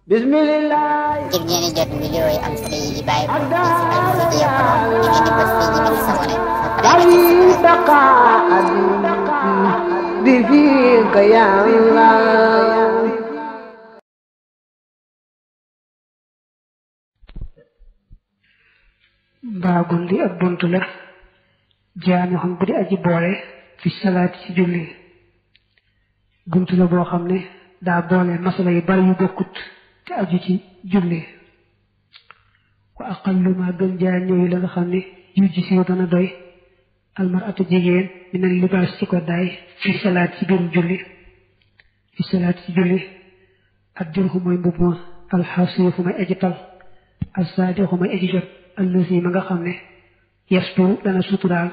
Bismillah. ngir ngeen di jot vidéo yi am solo yi bàyyi ko ci Al Mouridiyyah Pro da ngeen di bës fii ñu bind s'abonner بفيك يا الله baabul li ab buntu la jaami xam bu di aji boole fi salaati ci julli buntu la boo xam ne daa boole masala yu bari yu bokkut te aju ci julli wa aqallu ma gën jaa ñëw la nga xam ne yu ji si dana doy almaratu jigéen minal libaas ci ko daay fi salaat ci biirum julli fi salaat ci julli ak dirhu mooy mbubb ma alxasiifu may aji tal alsaadixu may aji jot allasi ma nga xam ne yastu dana suturaal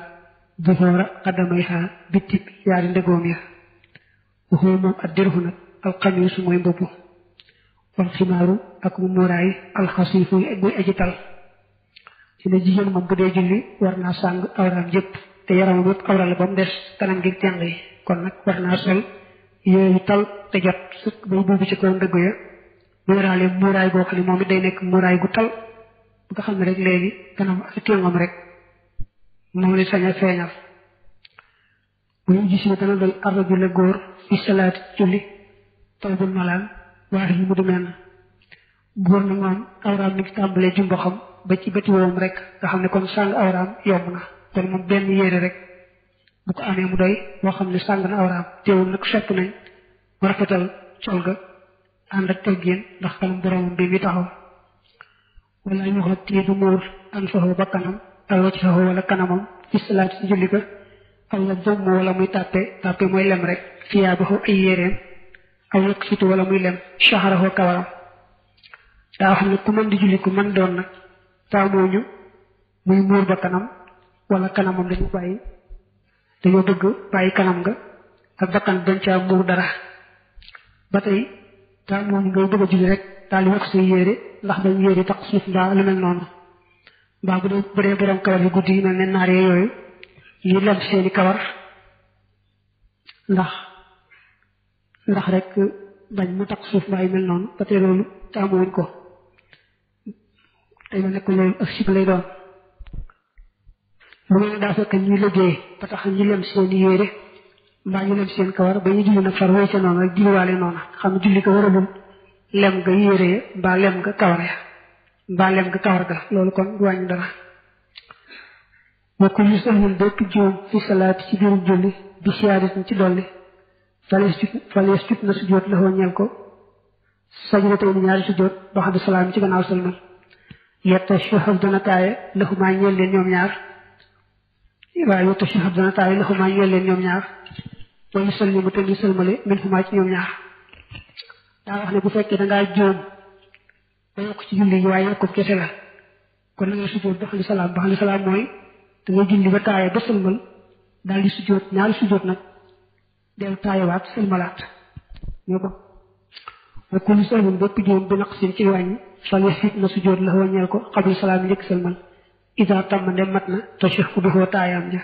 dufoora xaddamay xaa bittib yaari ndegoom ya waxoo moom ak dirhu nag alxamiisu mooy mbubb wal ximaaru ak mu muuraay alxasiifu muy aji tal ci ne jigéen moom bu dee julli war naa sàng awraam yépp te yaramam yépp awra la ba mu des kanam gi teng yi kon nag war naa sol yooyu tal te jot sukk bay buubu ci kaw ndëgg ya muuraale muuraay goo xam ne moom it day nekk muuraay gu tal bu nga xam ne rek léegi kanam ak téngam rek moom la sañ a feeñal bu ñu gis ne dana doy arrajula góor fi salaat julli tawbul malaan waaye yi mu du mel góor na moom awraam ni tàmbalee jumbo xam ba ci bëti woom rek nga xam ne kon sàng awraam yomb na kon moom benn yére rek bu ko amee mu doy boo xam ne sàng na awraam teewul nag sopp nañ mu rafetal col ga ànd ak teggin ndax kanam boromam bi mi taxaw wala ñu xot tii du muur an faxoo ba kanam aw wacc faxoo wala kanamam fi salaat ci julli ga aw la jëmm wala muy tàppe mooy lem rek fiyaa baxu ay yéreem aw yëg situ wala muy lem saxaraxoo kawaram daa xam ne ku mën di julli ku mën doon nag taamooñu muy muur ba kanam wala kanamam dañoo bëgg bàyyi kanam nga ak bakkan bañ caa muur dara ba tey taamooñu ngay bëgg a julli rek daal di wax say yére ndax dañ yére tax suuf mbaa lu mel noonu mbaa bu dee borom kawar yu guddi yi mel ne naar yooyu ñu lem seeni kawar ndax rek bañ mu tax suuf mbaa yu mel noonu ba tey loolu taamooñ ko tey ma nekk loolu ak sib lay doon lu mel ne daa fekk ñuy liggéey ba tax ñu lem seen yére mbaa ñu lem seen kawar ba ñu julli nag far wéy ca noonu rek julliwaale noonu xam ne julli ko waralul lem nga yére ya mbaa lem nga kawar ya mbaa lem nga kawar ga loolu kon du wàññi dara wa kullu sahwin bépp juum fi salaati ci biiru julli bi siyaadatin ci dolli falees jut na sujjóot la xoo ñeel ko sajdatayni ñaari sujjóot ba xam ne salaam ci gannaaw salmal yetta shahab dana taaye laxumaa ñeel leen ñoom ñaar waaye yetta shahab dana taaye laxumaa ñeel leen ñoom ñaar wayu sallimu te ñu salmale min xumaa ci ñoom ñaar daa wax ne bu fekkee dangaa jóom ba yokk ci julli yi waaye yokku kese la kon na ngay sujjóot ba xam ne salaam mooy da ngay julli ba taaye ba salmal daal di sujjóot ñaari sujjóot nag del taayewaat salmalaat ñoo ko wa kullu sahwin bépp jóom bi naqsin ci wàññi fal yasjud na sujjóot la ñeel ko qabla salaam njëkk salmal ida tàmm ndem mat na tashahhuduhu taayaam ja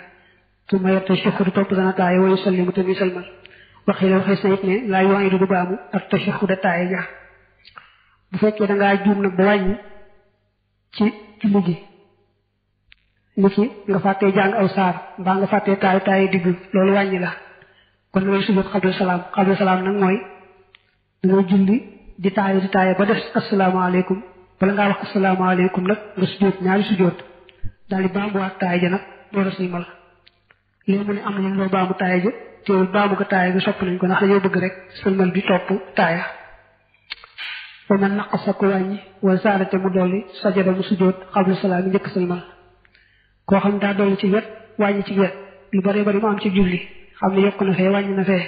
summa yatashahhadu topp dana taaye wa yusallimu te muy salmal waxee la waxee sa it ne laa yu'iidu du baamu ak tashahhuda taaye ja bu fekkee dangaa juum nag ba wàññi ci julli gi ni ki nga fàttee jàng aw saar mbaa nga fàttee taaye digg loolu wàññi la kon loolu sujjóot qabla salaam nag mooy dangay julli di taaye ba def asalaamaaleykum bala ngaa wax asalaamaaleykum nag nga sujjóot ñaari sujjóot daal di baamuwaat taaye ja nag door a silmal léegi mu ne am nañu loo baamu taaye ja teewul baamu ko taaye ga sopp nañ ko ndax dañoo bëgg rek silmal bi topp taaya wa man naqasa ku wàññi wala saarate mu dolli sajada mu sujjóot xabla salaam yi njëkk silmal koo xam daa dolli ci wet wàññi ci wet lu bari bari mu am ci julli xam ne yokk na fee wàññi na fee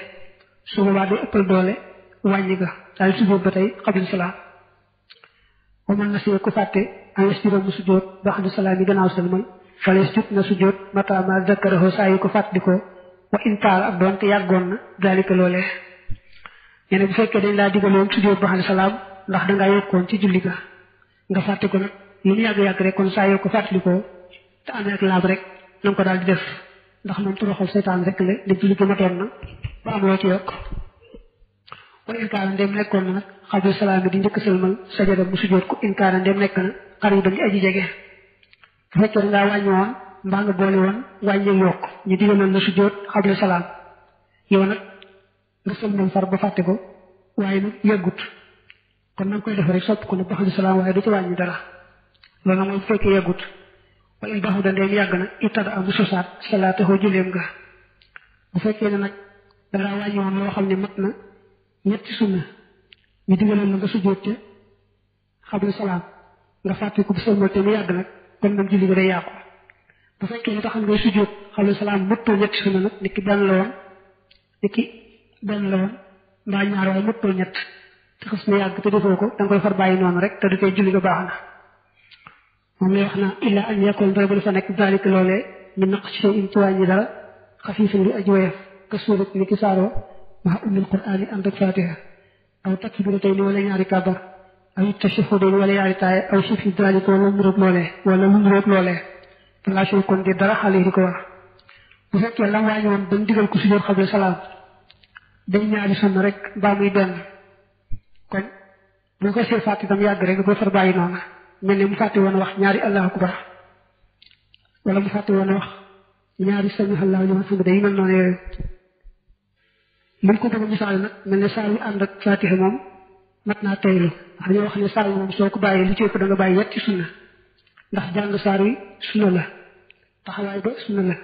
su boobaa day ëppal doole wàññi ga daal sujjóot ba tey xabla salaam wa man nasiya ku fàtte an yasjuda mu sujjóot ba'da salaam yi gannaaw salmal fal yasjud na sujjóot mataa ma zakkarahu saa yu ko fàttalikoo wa in taala ak doonte yàggoon na daalika loolee nee na bu fekkee dañ laa digaloon sujjóot ba'da salaam ndax dangaa yokkoon ci julli ga nga fàtte ko nag lu mu yàgg-yàgg rek kon saa yoo ko fàttalikoo te amee ak laab rek na nga ko daal di def ndax moom toroxal seytaan rek la ne julli ga matoon na ba am loo ci yokk wa in kaana ndem nekkoon na nag xabla salaam di njëkk sëlmal sajada mu sujjóot ko inkaana ndem nekk na xariban di aji jege bu fekkee dangaa wàññi woon mbaa nga boole woon wàññi yokk ñu digaloon la sujjóot xabla salaam yow nag nga sëlmal far ba fàtte ko waaye nag yeggut kon na nga koy def rek sopp ko nag ba xabla salaam waaye du ci wàññi dara loolu nag mooy bu fekkee yeggut wala in baaxu da ndeem yàgg na ibtada amu sosaat salaatahu julleem nga bu fekkee ne nag dangaa wàññi woon loo xam ne mat na ñetti sunna ñu digaloon la nga sujjóot ca xabla salaam nga fàtte ko bu sëlmal te mu yàgg nag kon moom julli ga day yàqu bu fekkee ne taxam ngay sujjóot xabla salaam mëttoo ñetti sunna nag niki benn la woon mbaa ñaar waaye mëttoo ñett te xas na yàgg te defoo ko da nga koy far bàyyi noonu rek te du koy julli ga baax na moom lay wax na illa an yakun dara bu dafa nekk dalik loolee ñu naq ci seen ci wàññi dara xafiifan lu aji woyof ka suurat ni ki saaroo maa ummil qur'aani ànd ak fatiha aw takbiratayni wala ñaari kabar aw tashahhudayni wala ñaari taaya aw shifi dalik wala lu nuróog loolee balaa sey kon di dara xale yi di ko war bu fekkee la wàññi woon dañ digal ko sujjóot xabla salaam day ñaari sunna rek mbaa muy benn kon bu ko see fàtte itam yàgg rek da koy far bàyyi noonu mel ne mu fàtte woon wax ñaari allahu akbar wala mu fàtte woon wax ñaari sami allahu liman hamida yi mel noonu yooyu mën ko bëgg a misaal nag mel ne saa yu ànd ak fatiha moom mat naa teylu ndax dañoo wax ne saa yu moom soo ko bàyyee li ci ëpp da nga bàyyi yetti sunna ndax jàng saar wi sunna la taxawaay ba sunna la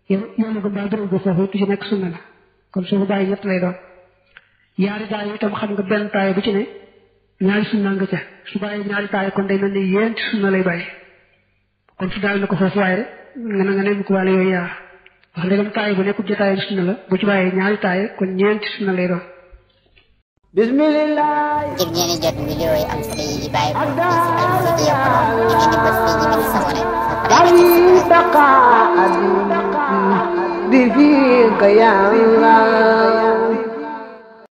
yoonu ga mbaa dërël ba foofu tu ci nekk sunna la kon soo ko bàyyi ñett lay doon yaari taay itam xam nga benn taay bu ci ne ñaari sunna nga ca su bàyyi ñaari taay kon day mel ne yéenti sunna lay bàyyi kon su daal na ko foofu waaye nga ne mu ko wàlle yooyu yaar wax ndegam taay bu nekkul jotaayam sunna la bu ci bàyyee ñaari taay kon ñeenti sunna lay doon bismillah ngir ngeen di jot vidéo yi am solo yi di bàyyi ko ci Alfayda ngeen di bës fii ñu bind sabone bi fika ya Allah